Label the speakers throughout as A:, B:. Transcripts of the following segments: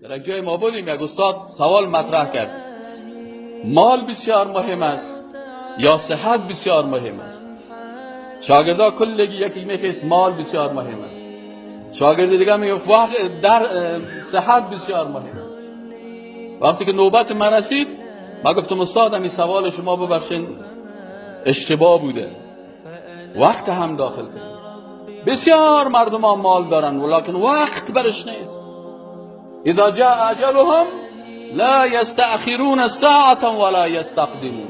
A: در یک جای ما بودیم، یک استاد سوال مطرح کرد: مال بسیار مهم است یا صحت بسیار مهم است؟ شاگردا کلگی یکی میخواست مال بسیار مهم است، شاگرد دیگه میگفت وقت در صحت بسیار مهم است. وقتی که نوبت من رسید، ما گفتم استاد، این سوال شما ببخشین اشتباه بوده، وقت هم داخل کنید. بسیار مردم ها مال دارن ولکن وقت برش نیست. اذا جاء اجلهم لا یستأخرون ساعة ولا یستقدمون.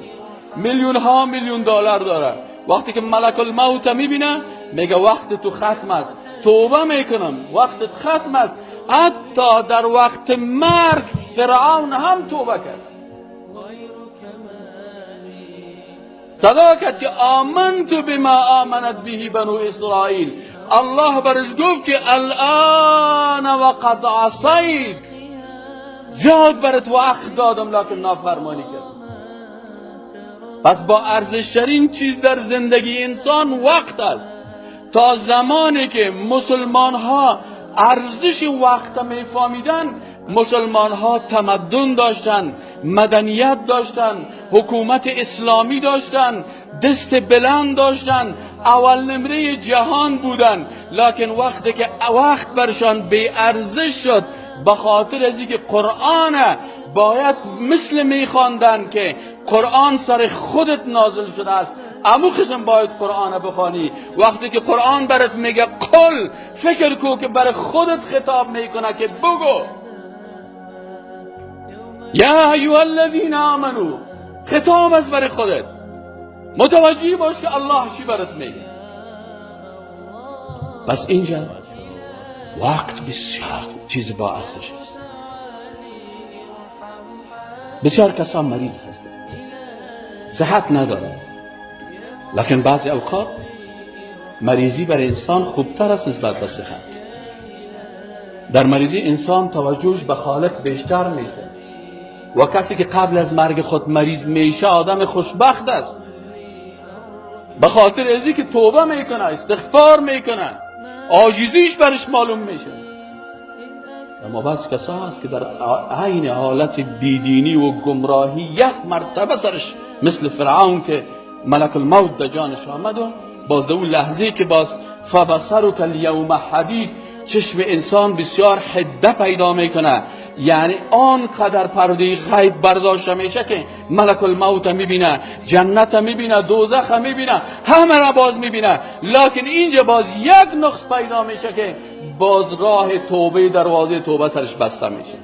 A: میلیون ها میلیون دلار داره، وقتی که ملک الموت میبینه میگه وقت تو ختم است، توبه میکنم، وقت ختم است. حتی در وقت مرگ فرعون هم توبه کرد، صدا کرد که آمنت بما آمنت به بنو اسرائیل. الله برش گفت که الان وقد عصیت، زیاد برات وقت دادم لکن نافرمانی کرد. پس با ارزشترین چیز در زندگی انسان وقت است. تا زمانی که مسلمان ها ارزش وقت میفهمیدن، مسلمان ها تمدن داشتن، مدنیت داشتن، حکومت اسلامی داشتن، دست بلند داشتن، اول نمره جهان بودن. لکن وقتی که وقت برشان بی ارزش شد، به خاطر از اینکه قرآن باید مثل میخواندن که قرآن سر خودت نازل شده است، امو قسم باید قرآن بخوانی. وقتی که قرآن برات میگه قل، فکر کو که برای خودت خطاب میکنه که بگو یا ایها الذین آمنو، خطاب است برای خودت، متوجه باش که الله چی برات میگه. پس اینجا وقت بسیار چیز با ارزش است. بسیار کسان مریض هستند، صحت ندارند، لکن بعضی اوقات مریضی برای انسان خوبتر است نسبت به صحت. در مریضی انسان توجهش به خالق بیشتر میشه و کسی که قبل از مرگ خود مریض میشه آدم خوشبخت است، به خاطر ازی که توبه میکنه، استغفار میکنه، عاجزیش برش معلوم میشه. اما بعض کسا هست که در عین حالت بیدینی و گمراهی یک مرتبه سرش مثل فرعون که ملک الموت در جانش آمد و باز در اون لحظه که باز فبصرک الیوم حدید، چشم انسان بسیار حده پیدا میکنه، یعنی آنقدر پرده غیب برداشته میشه که ملک الموت میبینه، جنت میبینه، دوزخ میبینه، همه را باز میبینه. لکن اینجا باز یک نقص پیدا میشه که باز راه توبه، دروازه توبه سرش بسته میشه.